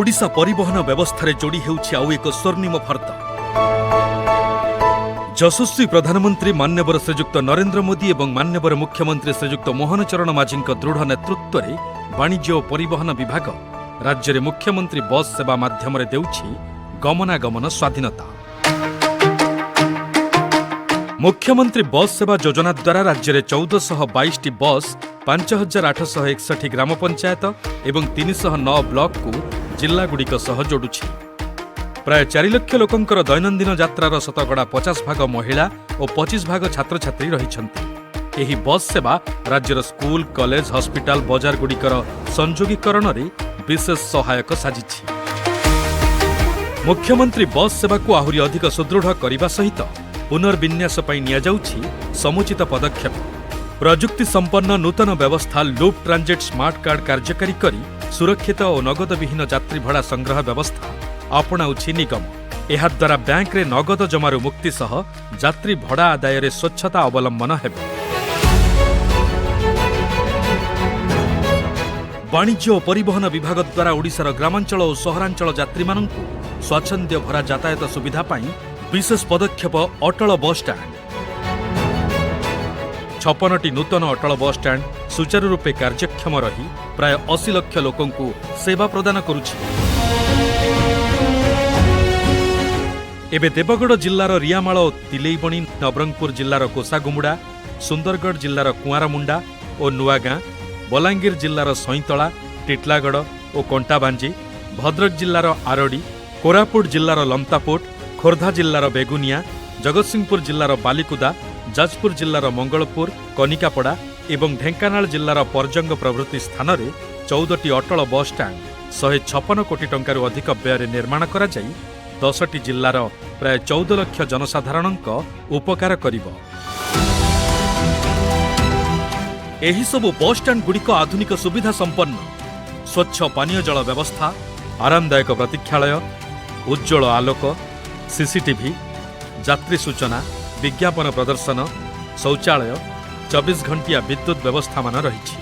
ଓଡ଼ିଶା ପରିବହନ ବ୍ୟବସ୍ଥାରେ ଯୋଡ଼ି ହେଉଛି ଆଉ ଏକ ସ୍ୱର୍ଣ୍ଣିମ ଫର୍ଦ୍ଦ। ଯଶସ୍ୱୀ ପ୍ରଧାନମନ୍ତ୍ରୀ ମାନ୍ୟବର ଶ୍ରୀଯୁକ୍ତ ନରେନ୍ଦ୍ର ମୋଦି ଏବଂ ମାନ୍ୟବର ମୁଖ୍ୟମନ୍ତ୍ରୀ ଶ୍ରୀଯୁକ୍ତ ମୋହନ ଚରଣ ମାଝୀଙ୍କ ଦୃଢ଼ ନେତୃତ୍ୱରେ ବାଣିଜ୍ୟ ଓ ପରିବହନ ବିଭାଗ ରାଜ୍ୟରେ ମୁଖ୍ୟମନ୍ତ୍ରୀ ବସ୍ ସେବା ମାଧ୍ୟମରେ ଦେଉଛି ଗମନାଗମନ ସ୍ୱାଧୀନତା। ମୁଖ୍ୟମନ୍ତ୍ରୀ ବସ୍ ସେବା ଯୋଜନା ଦ୍ୱାରା ରାଜ୍ୟରେ 1422ଟି ବସ୍ 5861 ଗ୍ରାମ ପଞ୍ଚାୟତ ଏବଂ 309 ବ୍ଲକକୁ ଜିଲ୍ଲାଗୁଡ଼ିକ ସହ ଯୋଡ଼ୁଛି। ପ୍ରାୟ 4 ଲକ୍ଷ ଲୋକଙ୍କର ଦୈନନ୍ଦିନ ଯାତ୍ରାର ଶତକଡ଼ା 50 ଭାଗ ମହିଳା ଓ 25 ଭାଗ ଛାତ୍ରଛାତ୍ରୀ ରହିଛନ୍ତି। ଏହି ବସ୍ ସେବା ରାଜ୍ୟର ସ୍କୁଲ, କଲେଜ, ହସ୍ପିଟାଲ, ବଜାରଗୁଡ଼ିକର ସଂଯୋଗୀକରଣରେ ବିଶେଷ ସହାୟକ ସାଜିଛି। ମୁଖ୍ୟମନ୍ତ୍ରୀ ବସ୍ ସେବାକୁ ଆହୁରି ଅଧିକ ସୁଦୃଢ଼ କରିବା ସହିତ ପୁନର୍ବିନ୍ୟାସ ପାଇଁ ନିଆଯାଉଛି ସମୁଚିତ ପଦକ୍ଷେପ। ପ୍ରଯୁକ୍ତି ସମ୍ପନ୍ନ ନୂତନ ବ୍ୟବସ୍ଥା ଲୁପ୍ ଟ୍ରାଞ୍ଜିଟ୍ ସ୍ମାର୍ଟ କାର୍ଡ କାର୍ଯ୍ୟକାରୀ କରି ସୁରକ୍ଷିତ ଓ ନଗଦବିହୀନ ଯାତ୍ରୀ ଭଡ଼ା ସଂଗ୍ରହ ବ୍ୟବସ୍ଥା ଆପଣାଉଛି ନିଗମ। ଏହାଦ୍ୱାରା ବ୍ୟାଙ୍କରେ ନଗଦ ଜମାରୁ ମୁକ୍ତି ସହ ଯାତ୍ରୀ ଭଡ଼ା ଆଦାୟରେ ସ୍ୱଚ୍ଛତା ଅବଲମ୍ବନ ହେବ। ବାଣିଜ୍ୟ ଓ ପରିବହନ ବିଭାଗ ଦ୍ୱାରା ଓଡ଼ିଶାର ଗ୍ରାମାଞ୍ଚଳ ଓ ସହରାଞ୍ଚଳ ଯାତ୍ରୀମାନଙ୍କୁ ସ୍ୱାଚ୍ଛନ୍ଦ୍ୟ ଭରା ଯାତାୟାତ ସୁବିଧା ପାଇଁ ବିଶେଷ ପଦକ୍ଷେପ ଅଟଳ ବସ୍ଷ୍ଟାଣ୍ଡ। 56ଟି ନୂତନ ଅଟଳ ବସ୍ଷ୍ଟାଣ୍ଡ ସୁଚାରୁ ରୂପେ କାର୍ଯ୍ୟକ୍ଷମ ରହି ପ୍ରାୟ 80 ଲକ୍ଷ ଲୋକଙ୍କୁ ସେବା ପ୍ରଦାନ କରୁଛି। ଏବେ ଦେବଗଡ଼ ଜିଲ୍ଲାର ରିଆମାଳ ଓ ତିଲେଇବଣି, ନବରଙ୍ଗପୁର ଜିଲ୍ଲାର କୋଷାଗୁମୁଡ଼ା, ସୁନ୍ଦରଗଡ଼ ଜିଲ୍ଲାର କୁଆଁରମୁଣ୍ଡା ଓ ନୂଆଗାଁ, ବଲାଙ୍ଗୀର ଜିଲ୍ଲାର ସଇଁତଳା, ଟିଟଲାଗଡ଼ ଓ କଣ୍ଟାବାଞ୍ଜି, ଭଦ୍ରକ ଜିଲ୍ଲାର ଆରଡ଼ି, କୋରାପୁଟ ଜିଲ୍ଲାର ଲମତାପୁଟ, ଖୋର୍ଦ୍ଧା ଜିଲ୍ଲାର ବେଗୁନିଆ, ଜଗତସିଂହପୁର ଜିଲ୍ଲାର ବାଲିକୁଦା, ଯାଜପୁର ଜିଲ୍ଲାର ମଙ୍ଗଳପୁର, କନିକାପଡ଼ା ଏବଂ ଢେଙ୍କାନାଳ ଜିଲ୍ଲାର ପରଜଙ୍ଗ ପ୍ରଭୃତି ସ୍ଥାନରେ 14ଟି ଅଟଳ ବସ୍ଷ୍ଟାଣ୍ଡ 156 କୋଟି ଟଙ୍କାରୁ ଅଧିକ ବ୍ୟୟରେ ନିର୍ମାଣ କରାଯାଇ 10ଟି ଜିଲ୍ଲାର ପ୍ରାୟ 14 ଲକ୍ଷ ଜନସାଧାରଣଙ୍କ ଉପକାର କରିବ। ଏହିସବୁ ବସ୍ଷ୍ଟାଣ୍ଡଗୁଡ଼ିକ ଆଧୁନିକ ସୁବିଧା ସମ୍ପନ୍ନ, ସ୍ୱଚ୍ଛ ପାନୀୟ ଜଳ ବ୍ୟବସ୍ଥା, ଆରାମଦାୟକ ପ୍ରତୀକ୍ଷାଳୟ, ଉଜ୍ଜ୍ୱଳ ଆଲୋକ, ସିସିଟିଭି, ଯାତ୍ରୀ ସୂଚନା, ବିଜ୍ଞାପନ ପ୍ରଦର୍ଶନ, ଶୌଚାଳୟ, 24 ଘଣ୍ଟିଆ ବିଦ୍ୟୁତ୍ ବ୍ୟବସ୍ଥାମାନ ରହିଛି।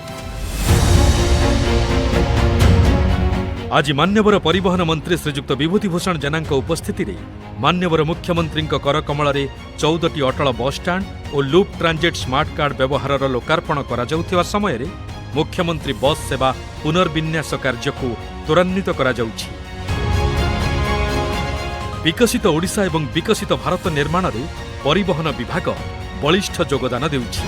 ଆଜି ମାନ୍ୟବର ପରିବହନ ମନ୍ତ୍ରୀ ଶ୍ରୀଯୁକ୍ତ ବିଭୂତି ଭୂଷଣ ଜେନାଙ୍କ ଉପସ୍ଥିତିରେ ମାନ୍ୟବର ମୁଖ୍ୟମନ୍ତ୍ରୀଙ୍କ କରକମଳରେ 14ଟି ଅଟଳ ବସ୍ଷ୍ଟାଣ୍ଡ ଓ ଲୁପ୍ ଟ୍ରାଞ୍ଜିଟ୍ ସ୍ମାର୍ଟ କାର୍ଡ ବ୍ୟବହାରର ଲୋକାର୍ପଣ କରାଯାଉଥିବା ସମୟରେ ମୁଖ୍ୟମନ୍ତ୍ରୀ ବସ୍ ସେବା ପୁନର୍ବିନ୍ୟାସ କାର୍ଯ୍ୟକୁ ତ୍ୱରାନ୍ୱିତ କରାଯାଉଛି। ବିକଶିତ ଓଡ଼ିଶା ଏବଂ ବିକଶିତ ଭାରତ ନିର୍ମାଣରେ ପରିବହନ ବିଭାଗ ବଳିଷ୍ଠ ଯୋଗଦାନ ଦେଉଛି।